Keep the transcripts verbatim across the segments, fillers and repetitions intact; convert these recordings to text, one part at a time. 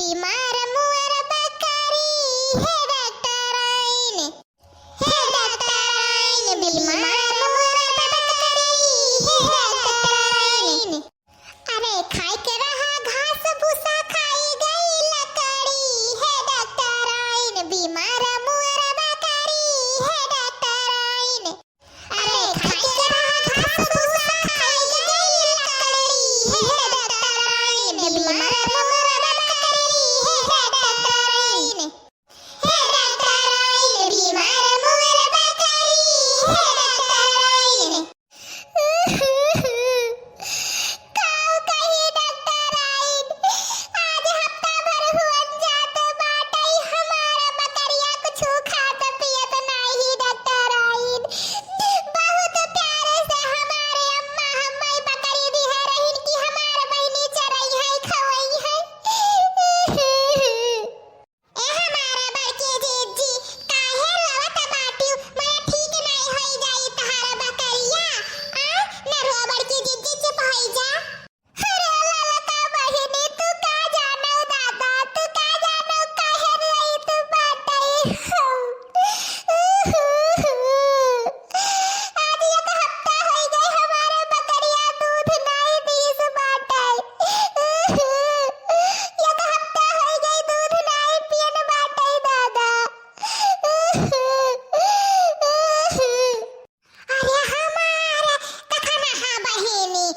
बीमार मोर बकरी, हे डॉक्टर आइन, हे डॉक्टर आइन, बीमार मोर बकरी, हे डॉक्टर आइन। अरे खाए के रहा घास भूसा, खाई गई लकड़ी, हे डॉक्टर आइन, बीमार मोर बकरी, हे डॉक्टर आइन। अरे खाए के रहा घास भूसा, खाई गई लकड़ी, हे डॉक्टर आइन, बीमार मोर बकरी, हे डॉक्टर आइन। हे डॉक्टर आइन, बीमार मोर बकरी, हे डॉक्टर आइन। काऊ कही डॉक्टर आइन, आज हफ्ता भर हुअन जात बाटइ, हमार बकरिया कुछु खात पियत नाहीं डॉक्टर आइन। बहुत प्यार से हमार अम्मा हम्मइ बकरी दिहे रहिन कि हमार बहिनी चरइहइ, खवइहइ। ए हमार बड़की जिज्जी, काहे रोवत बाटिउ? मने ठीक नाहीं होइ जाई तहार बकरिया? आ, न रो बड़की जिज्जी, चुप होइ जा। अरे ललका बहिनी, तू का जानउ दादा, तू का जानउ काहे रोइत बाटइ। आज एक हफ्ता होइ गए हमार बकरिया दूध नाहीं दीस बाटइ। एक हफ्ता होइ गए दूध नाहीं पियन बाटइ दादा। अरे हमार, तखन हा बहिनी,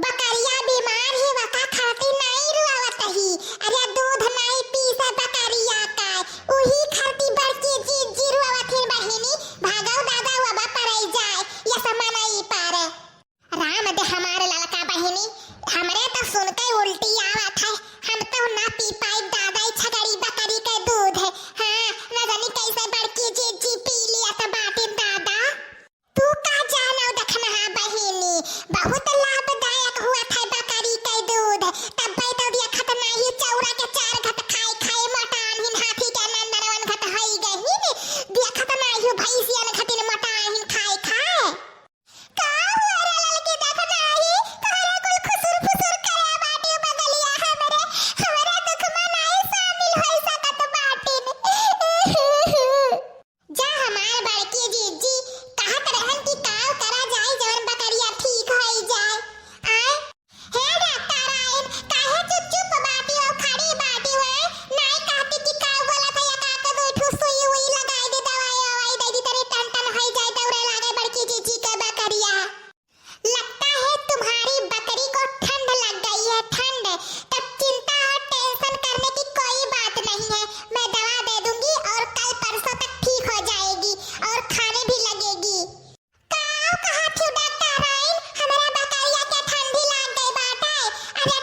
बकरिया बीमार ही वका खातिर नाहीं रुआवत ही। अरे दूध नाहीं पीस बकरिया का, उही खातिर बड़की जिज्जी रुआवत ही बहिनी। भागउ दादा, वबा परइ जाए, ये समनई पर। राम दे हमार ललका बहिनी, हमरे तो सुन के उल्टी आवत है। हम तो ना पी पाई दादा ई छगड़ी बकरी के दूध। हाँ, न जानी कैसे बड़की जिज्जी पी लियत बाटिन दादा। तू का जानउ दखनहा बहिनी, बहुत लाभदायक हुअत है बकरी के दूध। तब्बे तो देखत नाहीं चौरा के चार घट खाए खाए मोटान हिन, हाथी के नंदनवन घट होई गहिन। देखत नाहीं भैंसियन घटिन मोटान हिन खाए खाए। का हुआ रे ललकी, देख नाहीं, तोहरे कुल खुसुर फुसुर करे बाटिउ बगलिया हमरे, हमरे दुख में नाहीं शामिल होइ सकत बाटिन। जा हमार बड़की जिज्जी, कहत रहन कि काव करा जाए जवन बकरिया ठीक होइ जाए। आय, हे डॉक्टर आइन, काहे चुप चुप बाटिउ, खड़ी बाटिउ, हैं? नाहीं कहती कि काव बोलत है, या का के दुइ ठो सुई उई लगाइ दे, दवाई ववाई दइ दी, तनी टन टन होइ जाए, दौड़े लागे बड़की जिज्जी के बकरिया। लगता है तुम्हारी बकरी को ठंड लग गई है, ठंड। तब चिंता और टेंशन करने की कोई बात नहीं है, मैं दवा दे दूंगी और कल परसों तक ठीक हो जाएगी और खाने भी लगेगी। का कहत हो डॉक्टर आइन, हमरा बकरिया के ठंडी लाग गई बाटे। अरे